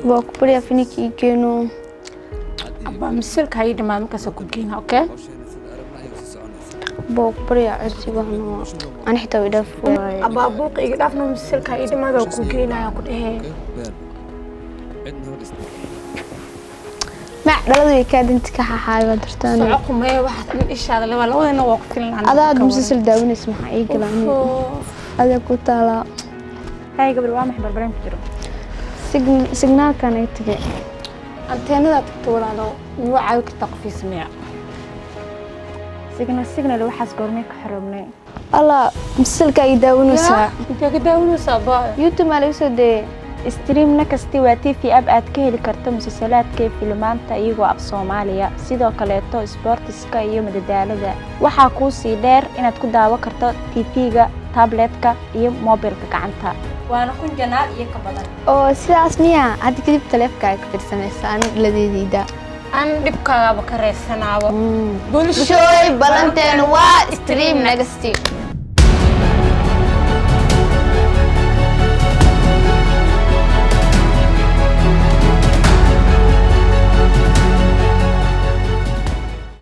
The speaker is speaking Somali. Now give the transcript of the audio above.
Waa ku baryaa, filinka ii geeno. Abaa, misilka ii dhimaad, markaasa ku geynaa, okay? Baa ku baryaa, codsi baano ani xitaa way dhaaf waaye. Abaa, buuqa iga dhaafno, misilka ii dhimaad, waa ku geynaya ku dhehee. Mac dhalada way kaa dinti ka xaxaay baa dartaan. Soco qumee, waxaas dhan ishaada leba labadeena waa ku filan. Adaa aad musalsal daawanaysa, maxaa ii gala aniga? Adaa ku taalaa. Hay gabar, waa maxay barbareen ku jiro? Signaalkan ay tagay. Anteenada tagto, walaalo, miwa caawi kartaa qofiisa miya? Signal, signal, waxaas goormee ka xoroobnay? Allah, musalsalka ay daawanaysaa. Intee ka daawanaysaa, abaa? YouTube maa laga soo dayay. Stream Next waa TV app aad ka heli karto musalsalaadka iyo filimaanta iyagoo af Soomaaliya, sidoo kaleeto isboortiska iyo madadaalada. Waxaa kuu sii dheer inaad ku daawan karto TV-ga, tabletka iyo mobilka gacanta, waana 1000 channel iyo ka badan. Oo sidaas miya? Hadda kadib taleefka ay ka fiirsanaysaa ani dhaladeediida. An dhibkaagaaba ka reysanaaba. Bulshooy, balanteenu waa Stream Next.